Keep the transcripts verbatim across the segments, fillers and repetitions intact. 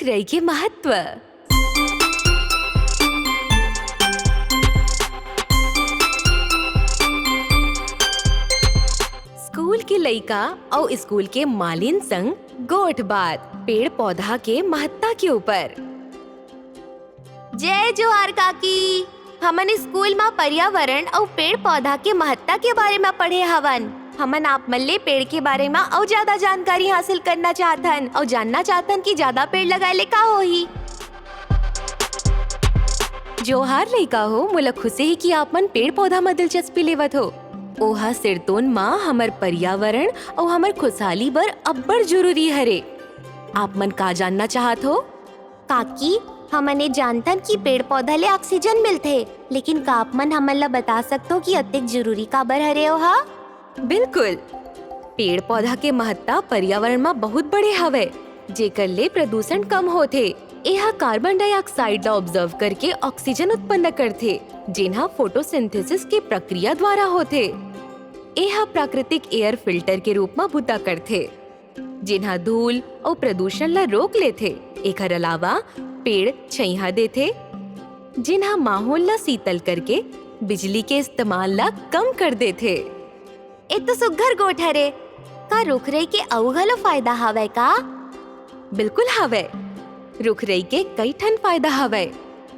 रुखराई के महत्व। स्कूल के लइका अउ स्कूल के मालिन संग गोठ बात, पेड़ पौधा के महत्ता के ऊपर। जय जोहार काकी, हमन स्कूल म पर्यावरण अउ पेड़ पौधा के महत्ता के बारे म पढ़े हवन। हमन आप मन ले पेड़ के बारे म अउ ज्यादा जानकारी हासिल करना चाहत हन अउ जानना चाहत हन कि ज्यादा पेड़ लगाए ले का होही। जोहार लइका हो, मोला खुशी हे कि आप मन पेड़ पौधा म दिलचस्पी लेवत हो। ओहा सिरतोन म हमर पर्यावरण अउ हमर खुशहाली बर अब्बड़ जरूरी हरे। आप मन का जानना चाहत हो? काकी, हमन ए जानथन कि पेड़ पौधा ले ऑक्सीजन मिलथे, लेकिन का आप मन हमन ला बता सकथो कि अतेक जरूरी काबर हरे ओहा? बिल्कुल, पेड़ पौधा के महत्ता पर्यावरण म बहुत बड़े हवय, जेकर ले प्रदूषण कम होथे। एहा कार्बन डाइऑक्साइड ला ऑब्जर्व करके ऑक्सीजन उत्पन्न करथे, जेन ह फोटोसिंथेसिस के प्रक्रिया द्वारा होथे। एहा प्राकृतिक एयर फिल्टर के रूप म बुता करथे, जेन ह धूल अउ प्रदूषण ला रोक लेथे। एखर अलावा पेड़ छइहां देथे, जेन ह माहौल ला शीतल करके बिजली के इस्तेमाल ला कम कर देथे। ए तो सुग्घर गोठ हरे। का रुखराई के अउ घलो फायदा हवय का? बिल्कुल हवय। रुखराई के कई ठन फायदा हवय।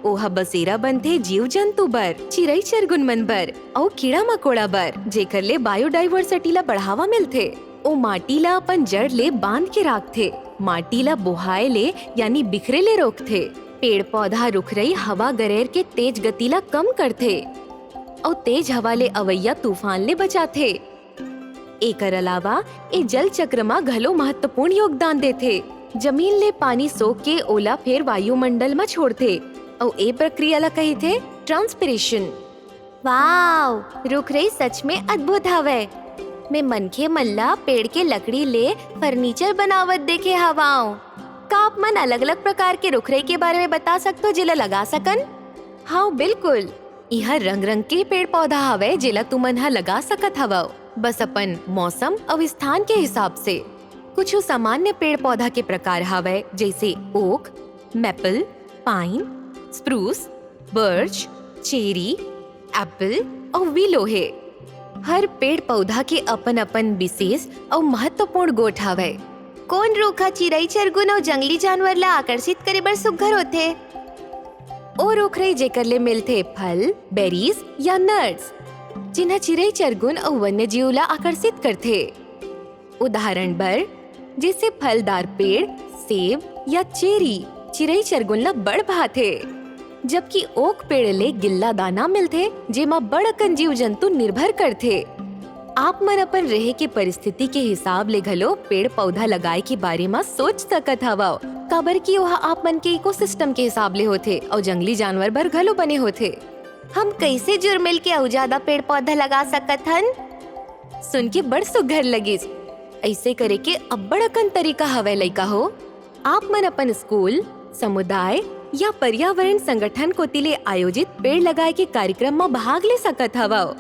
ओह बसेरा बनथे जीव जंतु बर, चिरई चरगुन मन बर अउ कीड़ा मकोड़ा बर, जेकर ले बायोडाइवर्सिटी ला बढ़ावा मिलथे। ओ माटी ला अपन जड़ ले बांध के राखथे, माटी ला बोहाए ले यानी बिखरे ले रोकथे। पेड़ पौधा रुखराई हवा गरेर के तेज गति ला कम करथे अउ तेज हवा ले अवइया तूफान ले बचाथे। एकर अलावा ए जल चक्र म घलो महत्वपूर्ण योगदान देथे। जमीन ले पानी सोख के ओला फेर वायुमंडल म छोड़थे अउ ए प्रक्रिया ला कहिथे ट्रांसपिरेशन। वाव, रुखराई सच में अद्भुत हवय। मैं मनखे मन ला पेड़ के लकड़ी ले फर्नीचर बनावत देखे हवांव। का आप मन अलग-अलग प्रकार के रुखराई के बारे में बता सकथो, जेला लगा सकन? हव, बिल्कुल। इहाँ रंग-रंग के पेड़-पौधा हवय, जेला तुमन ह लगा सकत हवव, बस अपन मौसम अउ स्थान के हिसाब से। कुछु सामान्य पेड़-पौधा के प्रकार हवय, जइसे ओक, मैपल, पाइन, स्प्रूस, बर्च, चेरी, एप्पल अउ विलो हे। हर पेड़-पौधा के अपन-अपन विशेष अउ महत्वपूर्ण गोठ हवय। कोन रूख ह चिरई-चरगुन अउ जंगली जानवर ला आकर्षित करे बर सुघ्घर होथे? ओ रुखराई जेकर ले मिलथे फल, बेरीज या नट्स, जिन्हा चिरई-चरगुन अउ वन्यजीव ला आकर्षित करथे। उदाहरण बर, जइसे फलदार पेड़, सेब या चेरी, चिरई-चरगुन ला बड़ भाथे, जबकि ओक पेड़ ले गिल्ला दाना मिलथे, जेमा बड़ अकन जीव-जंतु निर्भर करथे। आप मन अपन रहे के परिस्थिति के हिसाब ले घलो पेड़-पौधा लगाए के बारे म सोच सकत हवव, काबर कि ओहा आप मन के इकोसिस्टम के हिसाब ले होथे अउ जंगली जानवर बर घलो बने होथे। हम कइसे जुरमिल के अउ जादा पेड़-पौधा लगा सकत हन? सुन के बड़ सुघर लगिस। अइसे करे के अब्बड़ अकन तरीका हवय, लइका हो। आप मन अपन स्कूल, समुदाय या पर्यावरण संगठन कोति ले आयोजित पेड़ लगाए के कार्यक्रम म भाग ले सकत हवव।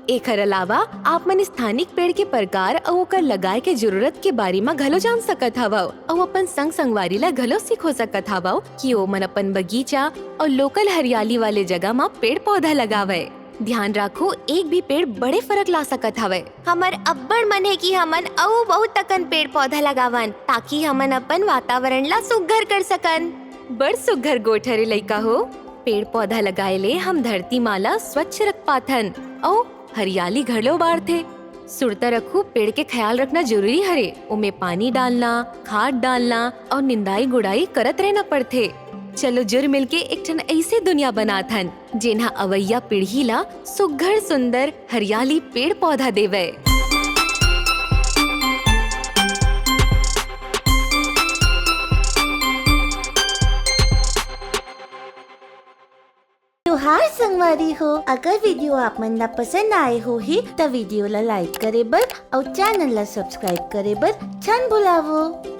एखर अलावा आप मन स्थानिक पेड़ के प्रकार अउ ओकर लगाए के जरूरत के बारे म घलो जान सकत हवव अउ अपन संग-संगवारी ल घलो सिखो सकत हवव कि ओमन अपन बगीचा अउ लोकल हरियाली वाले जगह म पेड़-पौधा लगावय। ध्यान राखो, एक भी पेड़ बड़े फरक ला सकत हवय। हमर अब्बड़ मन हे कि हमन अउ बहुत अकन पेड़-पौधा लगावन, ताकि हमन अपन वातावरण ला सुघर कर सकन। बड़ सुघर गोठ हरे लइका हो। पेड़-पौधा लगाए ले हम धरती माँ ला स्वच्छ रख पाथन अउ हरियाली घलो बाढ़थे। सुरता रखू, पेड़ के ख्याल रखना जरूरी हरे। ओमे पानी डालना, खाद डालना अउ निंदाई गुड़ाई करत रहना पड़थे। चलो जुर मिलके एक ठन अइसे दुनिया बनाथन, जेन ह अवइया पीढ़ी ला सुघर सुंदर हरियाली पेड़ पौधा देवय। जोहार संगवारी हो, अगर वीडियो आप मन ला पसंद आए होही, त वीडियो ला लाइक करे बर अउ चैनल ला सब्सक्राइब करे बर झन भुलावो।